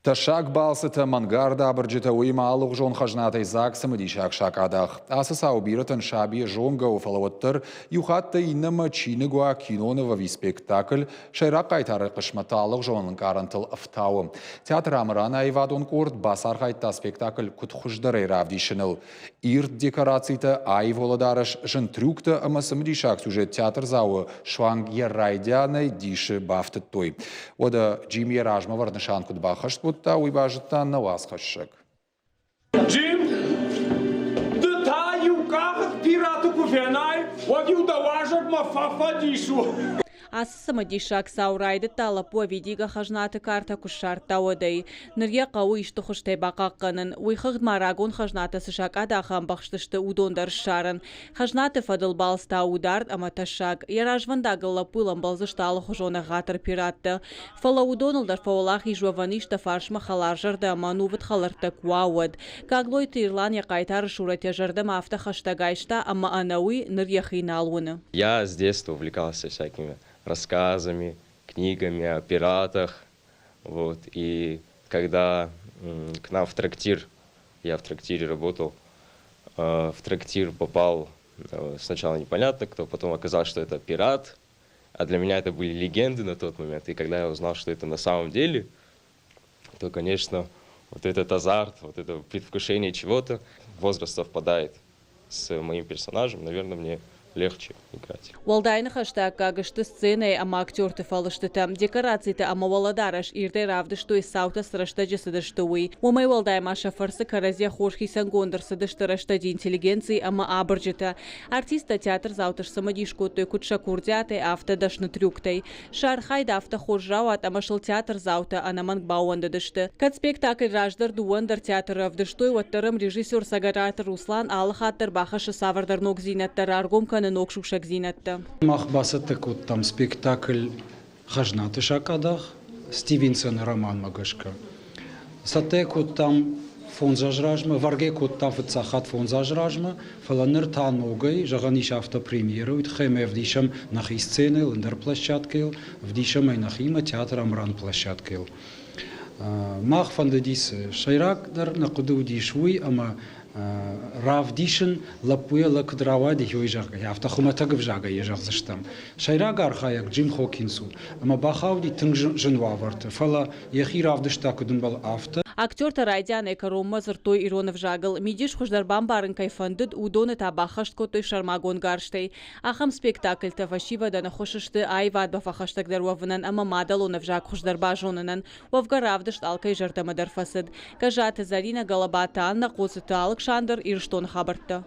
Тӕссаг балцытӕ, мӕнгард абырджытӕ, уыимӕ алыгъуызон хӕзнатӕй дзаг цымыдисаг сакъадах. Ацы цау бирӕтӕн сабийӕ зонгӕ у, фӕлӕ уӕддӕр иу хаттӕй иннӕмӕ чиныг уа, киноныв ӕви спектакль, сӕйраг хъайтары хъысмӕт алыгъуызон ӕнкъарӕнтыл ӕфтауы. Театр Амыран аивадон къорд бацархайдта спектакль куыд хуыздӕрӕй равдисыныл. Ирд декорацитӕ, аив уӕлӕдарӕс, зын трюктӕ ӕмӕ цымыдисаг сюжет театрдзауы суанг йӕ райдианӕй дисы бафтыдтой. Уӕдӕ Джим йӕ размӕвӕрд нысан куыд баххӕст кодта, уый базыдта нӕ уацхӕссӕг. Джим, ды та иу къахыд пираты куы фенай, уӕд-иу дӕ уазӕгмӕ фӕфӕдис у. Ацы цымыдисаг цау райдыдта лӕппу ӕвидигӕ хӕзнаты картӕ куы ссардта, уӕдӕй. Ныр йӕ хъӕуы исты хуызтӕй бахъахъхъӕнын. Уый хыгъд ма рагон хӕзнатӕ цы сакъадахы ӕмбӕхстысты, уыдон дӕр ссарын. Хӕзнаты фӕдыл балц та у дард ӕмӕ тӕссаг. Йӕ развӕндагыл лӕппуйыл ӕмбӕлдзысты алыхуызон ӕгъатыр пираттӕ. Фӕлӕ уыдоныл дӕр фӕуӕлахиз уӕвӕн ис дӕ фарсмӕ хӕларзӕрдӕ ӕмӕ ӕнувыд хӕлӕрттӕ куы уа, уӕд. Гаглойты Ирлан йӕ хъайтары сурӕт йӕ зӕрдӕмӕ афтӕ хӕстӕг айста, ӕмӕ ӕнӕуый ныр йӕхи нал уыны. Я с детства увлекался всякими рассказами, книгами о пиратах. Вот. И когда к нам в трактир, я в трактире работал, в трактир попал сначала непонятно кто, потом оказалось, что это пират, а для меня это были легенды на тот момент. И когда я узнал, что это на самом деле, то, конечно, вот этот азарт, вот это предвкушение чего-то, возраст совпадает с моим персонажем, наверное, мне легче играть. Уӕлдай ныхӕстӕ аккаг сты сценӕйы ӕмӕ актерты фӕлыстытӕ, декорацитӕ ӕмӕ уӕлӕдарӕс ирдӕй равдыстой цаутӕ цы рӕстӕджы цыдысты, уый. Уымӕй уӕлдай ма сӕ фӕрцы кӕрӕдзийӕ хорз хицӕнгонд ӕрцыдысты рӕстӕджы интеллигенци ӕмӕ абырджытӕ. Артисттӕ театрдзауты сцымыдис кодтой куыд сӕ курдиатӕй, афтӕ дӕсны трюктӕй. Сӕ архайд афтӕ хорз рауад ӕмӕ сыл театрдзаутӕ ӕнӕмӕнг баууӕндыдысты. Кӕд спектакль раздӕр дыууӕ ӕндӕр театры ӕвдыстой, уӕддӕр ӕм режиссер Цӕгӕраты Руслан алы хатт дӕр бахӕссы цавӕрдӕр ногдзинӕдтӕ, раргом кӕны ног сусӕгдзинӕдтӕ. Мах бацӕттӕ кодтам спектакль «Хӕзнаты сакъадах» Стивенсоны романмӕ гӕсгӕ. Цӕттӕ кодтам фондз азы размӕ, вӕргӕ кодтам фыццаг хатт фондз азы размӕ, фӕлӕ ныр та ногӕй, зӕгъӕн ис афтӕ премьерӕ, уый тыххӕй ӕмӕ ӕвдисӕм нӕхи сценӕйыл, ӕндӕр площадкӕйыл, ӕвдисӕм ӕй нӕхимӕ театр Амран площадкӕйыл. Мах фӕндыдис, сӕйрагдӕр нӕ хъуыды уыдис уый, ӕмӕ равдисын лӕппуйӕ лӕг куыд рауади, уый зӕгъгӕ, афтӕ хуымӕтӕг ӕвзагӕй йӕ зӕгъдзыстӕм. Сӕйраг архайӕг Джим Хокинс у, ӕмӕ бахауди тынг зын уавӕрты, фӕлӕ йӕхи равдыста куыд ӕмбӕлы, афтӕ. Актертӕ райдианӕй кӕронмӕ дзырдтой ирон ӕвзагыл. Мидис хуыздӕр бамбарын кӕй фӕндыд, уыдоны та баххӕст кодтой сӕрмагонд гӕрзтӕй. Ахӕм спектакльтӕ фӕсивӕдӕн ӕххуыс сты аивадмӕ фӕхӕстӕгдӕр уӕвынӕн ӕмӕ мадӕлон ӕвзаг хуыздӕр базонынӕн. Уӕвгӕ равдыст алкӕй зӕрдӕмӕ дӕр фӕцыд. Гӕззаты Зӕринӕ, Гӕлӕбаты Аннӕ, Хъоцыты Алыксандр, Ирыстоны хабӕрттӕ.